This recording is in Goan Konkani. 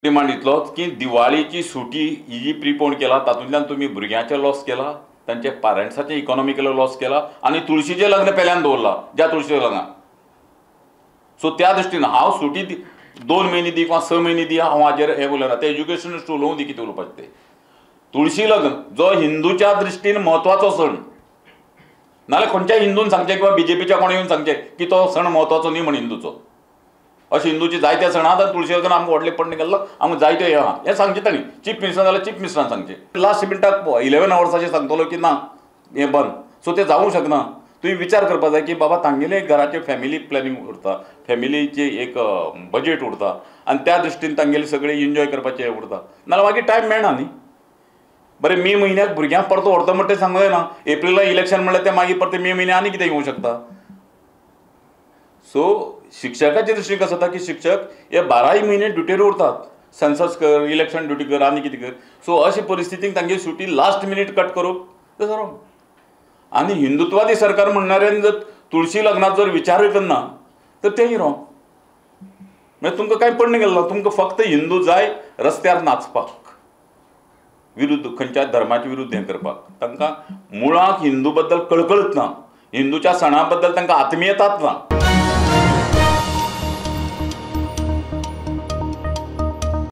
डिमांड इतलोच की दिवाळीची सुटी ही जी प्रिपोन केला तातूंतल्यान तुमी भुरग्यांचे लॉस केला, तांचे पॅरंट्साचे इकॉनॉमिकल लॉस केला आनी तुळशीचें लग्न पेल्यान दवरला ज्या तुळशीचें लग्न. सो त्या दृश्टीन हांव सुटी 2 म्हयने दी किंवा 6 म्हयने दी हांव हाजेर हें उलयना, ते एज्युकेशनिस्ट उलोवं दी कितें उलोवपाचें तें. तुळशी लग्न जो हिंदूच्या दृश्टीन म्हत्वाचो सण, नाल्यार खंयच्याय हिंदून सांगचें किंवा बीजेपीच्या कोणें येवन सांगचें की तो सण म्हत्वाचो न्ही म्हण हिंदूचो. अशें हिंदूची जायते सण आहात आनी तुळशी लग्न आमकां व्हडलें पण्ण केल्लो आमकां जायते हें आहा हें सांगचें तांणी. चीफ मिनिस्टर जाल्यार चीफ मिनिस्टरान सांगचें, लास्ट मिनटाक 11 वर्साचेर सांगतलो की ना हें बंद. सो तें जावूंक शकना. तुवें विचार करपाक जाय की बाबा तांगेले घराचे फॅमिली प्लॅनिंग उरता, फॅमिलीची एक बजेट उरता आनी त्या दृश्टीन तांगेले सगळे एन्जॉय करपाचें हें उरता, नाल्यार मागीर टायम मेळना न्ही. बरें मे म्हयन्याक भुरग्यांक परतो व्हरता म्हणटा तें सांगूं जायना, एप्रिलाक इलेक्शन म्हणल्यार तें मागीर परतें मे म्हयन्याक आनी कितें येवंक शकता. सो शिक्षकाचे दृश्टीन कसो जाता की शिक्षक हे 12 म्हयने ड्युटेर उरतात, सेन्सस कर, इलेक्शन ड्युटी कर आनी कितें कर. सो अशे परिस्थितीक तांगे सुटी लास्ट मिनीट कट करप तें रॉंग. आनी हिंदुत्वादी सरकार म्हणणाऱ्यान जर तुळशी लग्नाचो जर विचारूय करना तर तेंय रॉंग. म्हणजे तुमकां कांय पडण गेल्लो, तुमकां फक्त हिंदू जाय रस्त्यार नाचपाक, विरुद्ध खंयच्याय धर्माचे विरुद्ध हें करपाक. तांकां मुळाक हिंदू बद्दल कळकळच ना, हिंदूच्या सणा बद्दल तांकां आत्मीयताच ना.